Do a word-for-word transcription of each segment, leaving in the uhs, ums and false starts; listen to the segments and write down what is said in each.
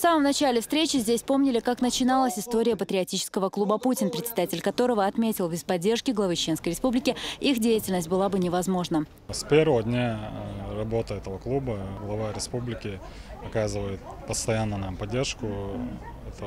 В самом начале встречи здесь помнили, как начиналась история патриотического клуба «Путин», председатель которого отметил: без поддержки главы Чеченской Республики их деятельность была бы невозможна. С первого дня э, работы этого клуба глава республики оказывает постоянно нам поддержку. Это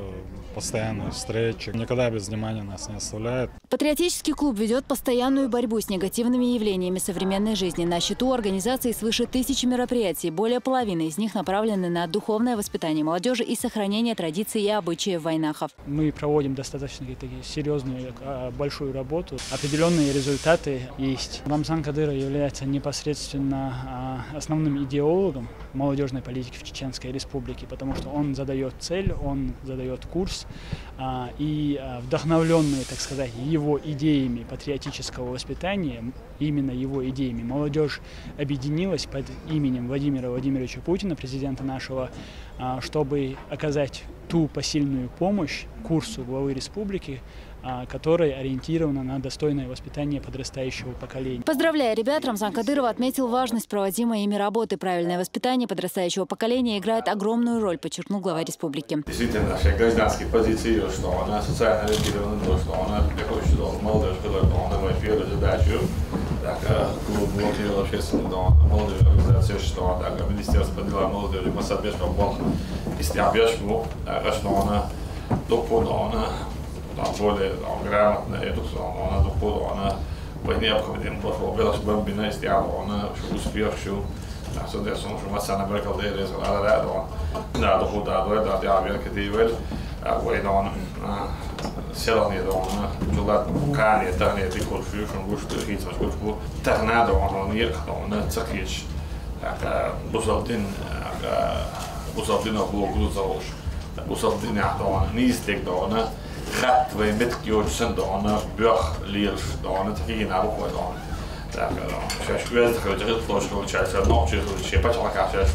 постоянные встречи. Никогда без внимания нас не оставляет. Патриотический клуб ведет постоянную борьбу с негативными явлениями современной жизни. На счету организации свыше тысячи мероприятий. Более половины из них направлены на духовное воспитание молодежи и сохранение традиций и обычаев вайнахов. Мы проводим достаточно такие серьезную, а, большую работу. Определенные результаты есть. Рамзан Кадыров является непосредственно а, основным идеологом молодежной политики в Чеченской Республике, потому что он задает цель, он задает курс, а, и а, вдохновленные, так сказать, его идеями патриотического воспитания, именно его идеями, молодежь объединилась под именем Владимира Владимировича Путина, президента нашего, а, чтобы оказать ту посильную помощь курсу главы республики, а, которая ориентирована на достойное воспитание подрастающего поколения. Поздравляя ребят, Рамзан Кадыров отметил важность проводимой ими работы. Правильное воспитание подрастающего поколения играет огромную роль, подчеркнул глава республики. Действительно, наши гражданские позиции, что она социально ориентирована, то, что она приходит, что молодежь, которая, то она моя первая задача, так, э, клуб блокировал общественный дом, молодежь организация, что она, так, министерство по делам молодежи, мы соответственно, Бог, если объясню, так, что она духовно, она там более там, грамотная, и духовно, она духовно, она по необходимости, по белосбомбиной сделала, она успевшую, соответственно, что мы сами выкладывали, резал, а да, да, да, духу, да, да, да, да, Америка, ты вел, а, война, он, а, селал не дом, чулат, кане, тане, ты курфюшен, гуш, ты хитмаш, курфу, так надо, он, он, ехал, он, цакич, а, бусалдин, а, бусалдин, а, блок, грузовош, бусалдин, а, дон, низтек, дон, хат, вай, метк, йоч, сэн, дон, бёх, лирш, дон, такие на буквы, дон. Так, шаш, уяз, так, жигит, лош, получается, ночи, получается, пачалка, шаш,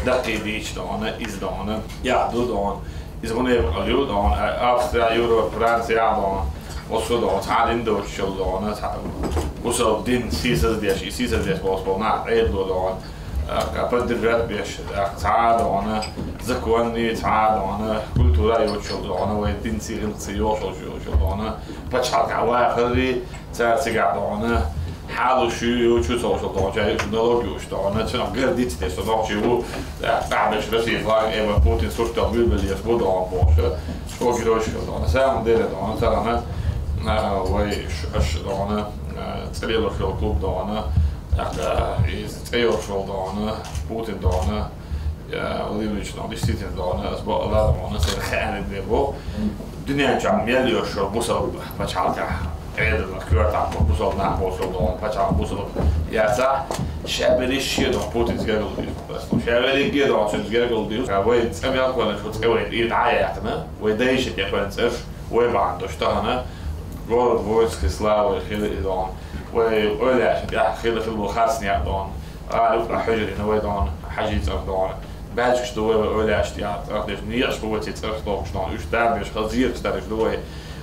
дакы, дич, дон, из, дон, я, ду, дон, из, вон, я, лю, дон, Австрия, Юра, Франция, дон, вот сюда, дон, цадин, дочил, дон, цадин, бусалдин, сисаз, деш, и сисаз, деш, бос, бос, на, эдло, дон, поддержать беш, цадон, законный, цадон, культура, йочил, дон, вай, дин, сигил, сиёшил, дон, пачалка, вай, хырри, цар, сига, дон, халуши, йочу, сошил, дон, чай, налоги, уж, дон, чё гордиться, что ночи у, да, беш, Россия, флаг, эва, Путин, слушай, там, выбили, я буду, он, больше, что геройшил, дон, на самом деле, дон, царана, вай, ш, ш, дон, царила, шел клуб, дон, Так, из цӀейошвал дона, Путин дона, Владимирович дона, действительно дона, аз бо Аллах дона, сэр ханин де бо. Дунен чам мел йошвал бусал пачалка. Эдна квартам бусал на бусал дона, пачал бусал. Я за шабери ши дона Путин сгергалди. Шабери ге дона сун сгергалди. Вай цӀамел кона шо цӀавай и даякна. Вай дайши те кона цӀаш. Вай бан доштана. Город воинской славы хили дона. Вай ойляш, я хили хил бу хасня дона. Алук а хужри на вай дона, хажи цар дона. Бачкш ду вай ойляш, я цар деш, ниеш бу вати цар токш дона. Уж там беш хазир стариш ду вай.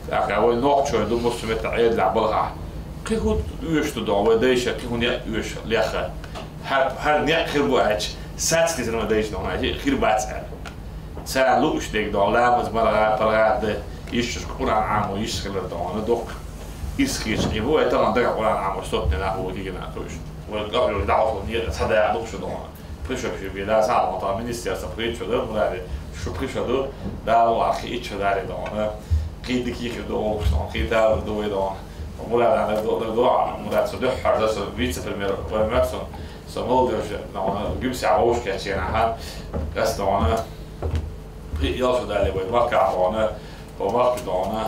Так, а вай нохчой ду мусу мета эдла балха. Кихут уж ту дона, вай дайша, кихун я уж леха. Хар, хар не хил бу ач, сацки зама дайш дона, хил бац а. Цар луш дег дона, ламаз марга, парга да, иш Къуран амо, иш хилар дона, док. Ис хиш, и бу, это он дага Къуран амо, сотни на ху, гигина, то есть. Вай, как его дал, не, сада, док, что дона. Пришёл, что беда, сам, он там министерство, пришёл, да, мурари, что пришёл, да, да, ну, ахи, и что дали дона. Кидики, кидо, что, кида, до, дона. Мурат, она, до, до, до, Мурат, что, да, хар, да, что, вице-премьер, вай, Максон, Со молодёжь, дона, гибси а вовшки а чена, ха. Гас дона, при, ялшу дали вай, вака дона, вака дона,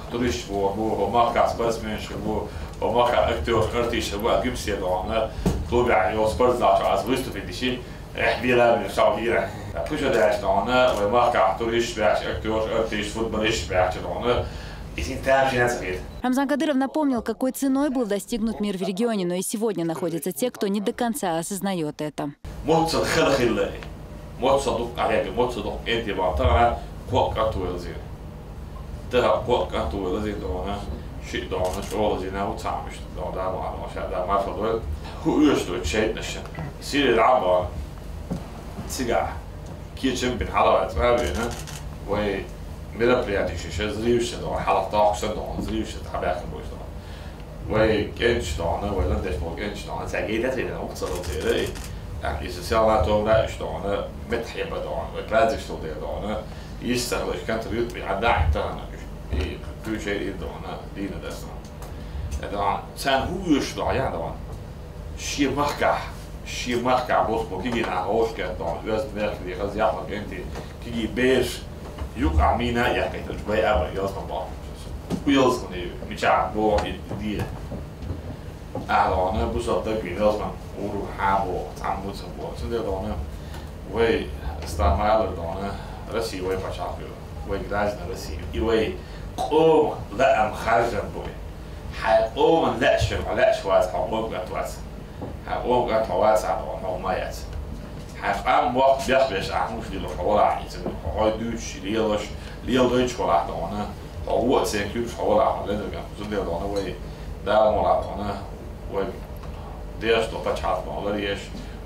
турист вор бу, вака спортсменши бу, вака актёр, артист бу, а гибси дона, клубе а йол спортзал, аз выступить диши, эх, била, била, шал, била. Пришёл дальше дона, вай, вака турист, бяш, актёр, артист, футболист, бяш дона, и син там финансовый. Рамзан Кадыров напомнил, какой ценой был достигнут мир в регионе, но и сегодня находятся те, кто не до конца осознает это. Моццал хала хиллари. Моццал дук ахяги, моццал дук энти бам тагана куак катуэлзи. Тага куак катуэлзи дона, ши дона, чолзи на уцамиш дона, дона, дона, ша да марфа дона. Ху уэш дона, чайт наша. Сири раба. Цига. Кечам бин хьалавац вена, вай мероприятие шиша зрившта дон, хьалах тохкуса дон, зрившта хабахан бой дон. Вай кенч дон, вай ландеш бо кенч дон, цагей да трена, укцал цере. Ах, если сяла то да что дон, мет хеба дон, вай праздник что де дон, есть сахлыш контрибьют би ада тана. И ключей и дон, дина дасна. Дон, сан хуюш дон, я дон. Ши махка, ши махка бос бо кигина хош кет дон, вез мерхли хаз яхла кенти, киги беш, юка мина я кет, бай аба, йос ма бо. Уйос ма не, мича бо и ди. А дон, бусал да гинос ма, уру ха бо, там бусал бо. Сунде дон, вай стамайлер дон, Россия вай пачахю, вай граждан России. И вай ком ла ам харжан бой. Хай ком ла шер, ла шваз, ха ком гатваз. Хьа къом кӀант хьо вацахь, хьо ма яц. Хьа къам вахт бехбеш ахь хӀумаш лелош хьо валахь, иза хьо хьой дуьйцуш, лелош, леладойтуш валахь дона, хьо вон а церан куьргаш хьо валахь, хьо ледаган зулдер дона вай, Дала молахь дона, вай деш до пачхьалкх дона ларъеш,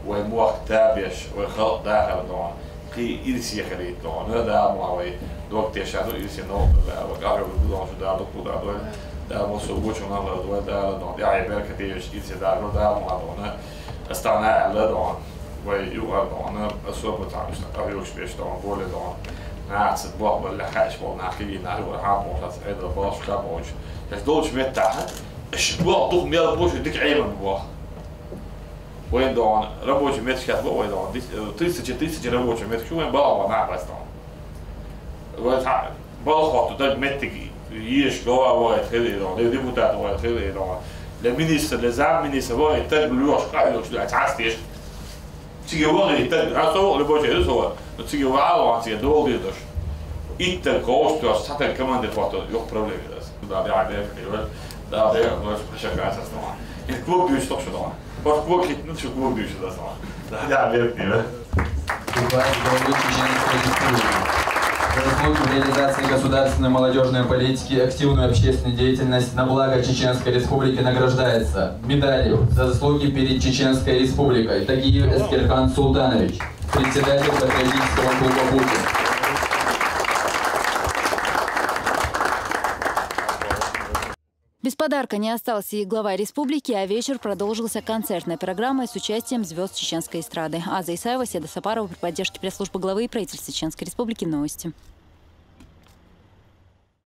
вай мохк табеш, вай халкъ дахар дона, кхин ирсе хилийта дона, Дала молахь вай дог тешар ду, ирсе новкъа, вай къахьоьгуш ду дона шу Дала дукха ду дона, Дала массо а вочунах лар ду вай, Дала дона, тӀаьхье беркате веш, ирсе дахар Дала молахь дона. Астана аьлла дона, вай юкъара дона, особо цхьа уьстагӀ къахьоьгуш беш дона, боле дона. Нахаца бохбалла хаьаш бола нах кхидийнахь юкъара хьан бохуш, аса Ӏедал балхаш кхабохуш. Шаьш долчу меттахь, аша бох дукха мел бу, шу дика Ӏеман бох. Вайн дона, рабочий метташ хет бо вай дона, дис-, э, тысяча, тысяча рабочий метташ, вайн балха нах бац дона. Вай цхьа балха хотту даг меттиг еш, глава вагӀайт хилийра, ле депутат вагӀайт хилийра, ле министр, ле замминистр вагӀайт даг лоьхуш, къахьоьгуш ду, цхьац теш. Цига вагӀайт даг, а со вагӀа любой чай, со вагӀа. Но цига вагӀа ван, цига дола дийр дош. Итт даг кхоуш тош, цхьа даг командир хӀотто, юха проблема дац. Да, бегӀ, бегӀ, бегӀ, да, бегӀ, бегӀ, паша кац ас дома. Ит клуб дуьйш тох шу дома. Хош клуб хитнут шу клуб дуьйш ас дома. Да, бегӀ, бегӀ. Выступает главы Чеченской Республики. За заслуги в реализации государственной молодежной политики и активную общественную деятельность на благо Чеченской Республики награждается медалью «За заслуги перед Чеченской Республикой» Тагиев Эскерхан Султанович, председатель патриотического клуба «Путин». Без подарка не остался и глава республики, а вечер продолжился концертной программой с участием звёзд чеченской эстрады. Аза Исаева, Седа Сапарова, при поддержке пресс-службы главы и правительства Чеченской Республики. Новости.